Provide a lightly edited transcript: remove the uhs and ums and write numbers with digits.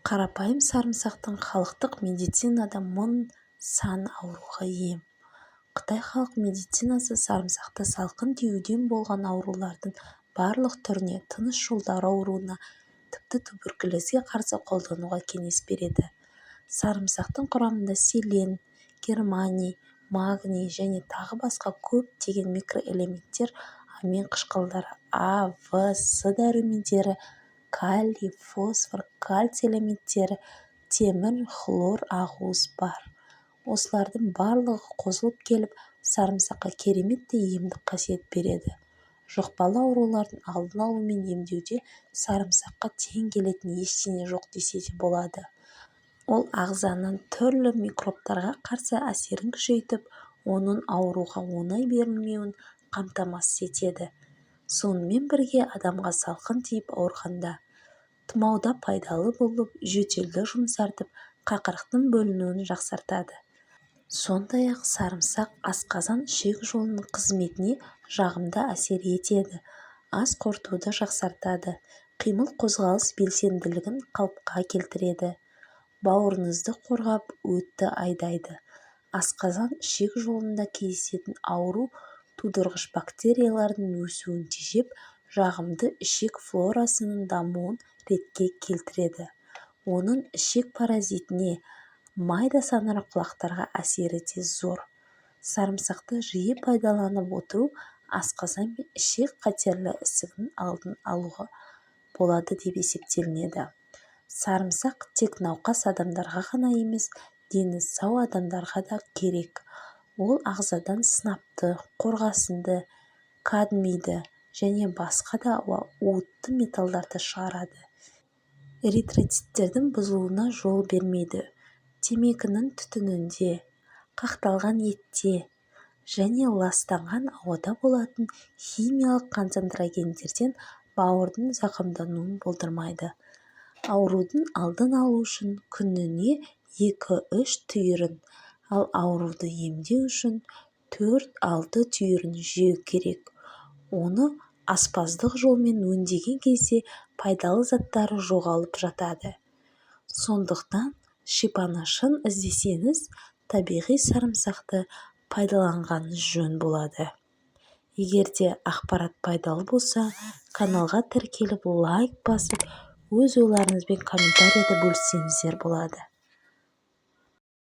Қарапайым сарымсақтың халықтық медицинада мың сан ауруға ем. Қытай халық медицинасы сарымсақты салқын тиюден болған аурулардың барлық түріне, тыныс жолдары ауруына, тіпті туберкулезге қарсы қолдануға кеңес береді. Сарымсақтың құрамында селен, германий, магний және тағы басқа көптеген микроэлементтер, амин қышқылдары, А, В, С дәрумендері, калий, фосфор, кальций элементтері, темір, хлор ақуыз бар. Осылардың барлығы қосылып келіп, сарымсаққа кереметтей емдік қасиет береді. Жұқпалы аурулардың алдын алу мен емдеуде сарымсаққа тең келетін ештеңе жоқ десе де болады. Ол ағзаның түрлі микробтарға қарсы әсерін күшейтіп, оның ауруға оңай берілмеуін қамтамасыз етеді. Сонымен бірге адамға салқын тиіп ауырғанда, тұмауда пайдалы болып, жөтелді жұмсартып, қақырықтың бөлінуін жақсартады. Сондай-ақ сарымсақ асқазан-ішек жолының қызметіне жағымды әсер етеді, ас қорытуды жақсартады, қимыл-қозғалыс белсенділігін қалыпқа келтіреді, бауырыңызды қорғап, өтті айдайды, асқазан-ішек жолында кездесетін ауру тудырғыш бактериялардың өсуін тежеп, жағымды ішек флорасының дамуын ретке келтіреді. Оның ішек паразитіне, майда саңырауқұлақтарға әсері де зор. Сарымсақты жиі пайдаланып отыру асқазан мен ішек қатерлі ісігінің алдын алуға болады деп есептелінеді. Сарымсақ тек науқас адамдарға ғана емес, дені сау адамдарға да керек. Ол ағзадан сынапты, қорғасынды, кадмийді және басқа да уытты металдарды шығарады. Эритроциттердің бұзылуына жол бермейді. Темекінің түтінінде, қақталған етте және ластанған ауада болатын химиялық канцерогендерден бауырдың зақымдануын болдырмайды. Аурудың алдын алу үшін күніне 2-3 түйірін, ал ауруды емдеу үшін 4-6 түйірін жеу керек. Оны аспаздық жолмен өңдеген кезде пайдалы заттары жоғалып жатады. Сондықтан шипаны шын іздесеңіз, табиғи сарымсақты пайдаланғаныңыз жөн болады. Егер де ақпарат пайдалы болса, каналға тіркеліп, лайк басып, өз ойларыңызбен комментарийда бөліссеңіздер болады.